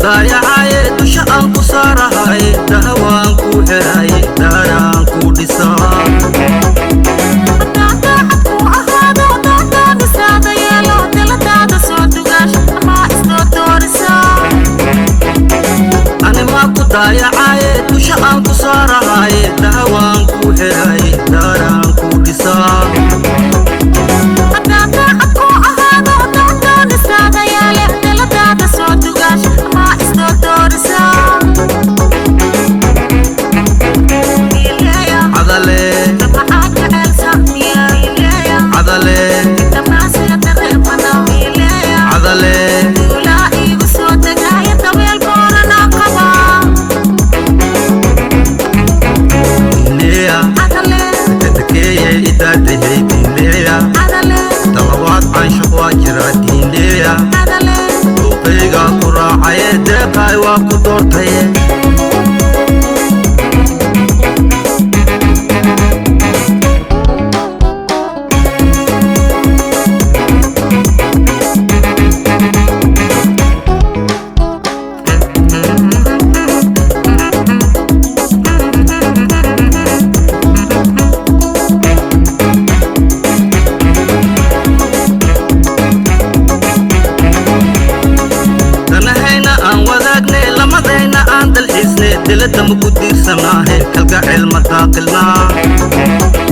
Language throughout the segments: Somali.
Dayacaye dusha aan ku saarahaye, dahawaan ku xeraye, daaraan ku dhisaa. Haddaan daacad ku ahaado, doondoonisaada yeelo, diladaada soo dugaash ama isdoordoorisaa. Animaa ku dayacaye dusha aan ku saarahaye, dahawaan ku xeraye, daaraan ku dhisaa. Haddaan daacad ku ahaado, doondoonisaada yeele, diladaada soo dugaash ama isdoordoorisaa. Cadale, cadale, cadale. Diinleya tetekeeye idaadahey diinleya, dalawaad canshuq waa jira diinleya, duuqaygaa ku raacaye, deeqaay waa ku doortaye. Danahayna aan wadaagne, lamadayna aan dalxiisne, dilada ma ku diirsanaahe, kalgacayl ma daaqilnaa.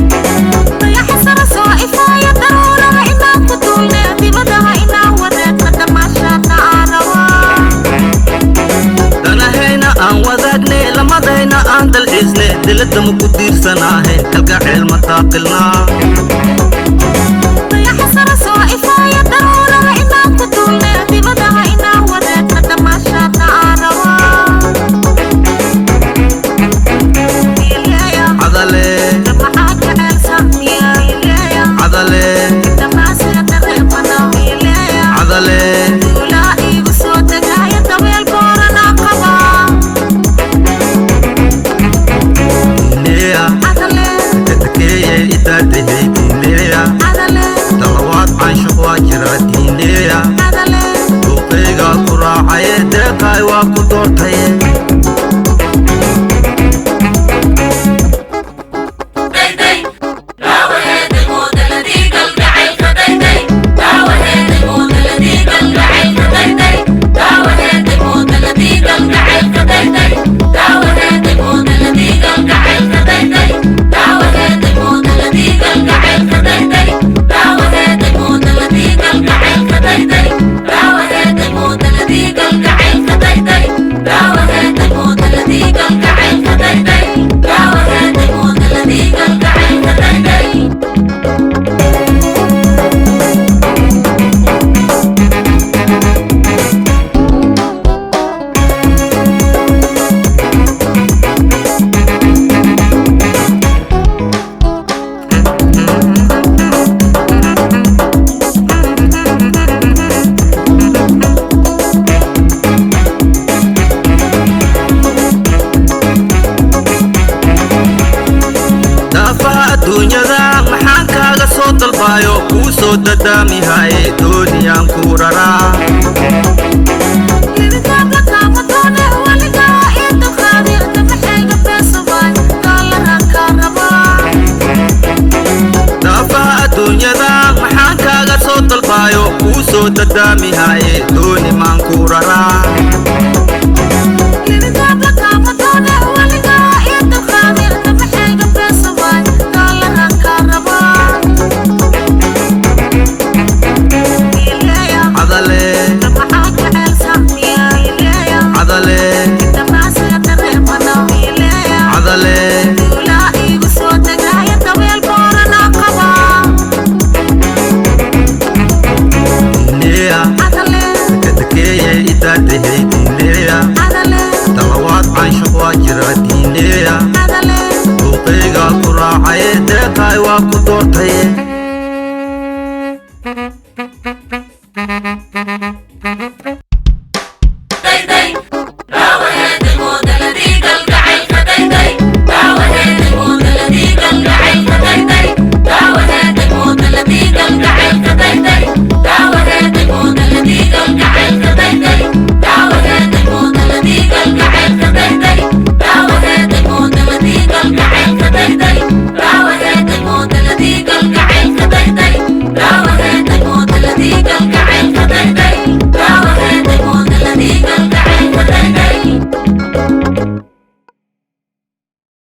Danahayna aan wadaagne, lamadayna aan dalxiisne, dilada ma ku diirsanaahe, kalgacayl ma daaqilnaa. Cadale, cadale, cadale. Diinleya tetekeeye idaadahey diinleya, dalawaad canshuq waa jira diinleya, duuqaygaa ku raacaye, deeqaay waa ku doortaye. Daafaha adduunyada maxaan kaaga soo dalbaayo, kuu soo dadaamihaye, dooniyaan kuu raraa. Daafaha adduunyada maxaan kaaga soo dalbaayo, kuu soo dadaamihaye, dooni maan kuu raraa.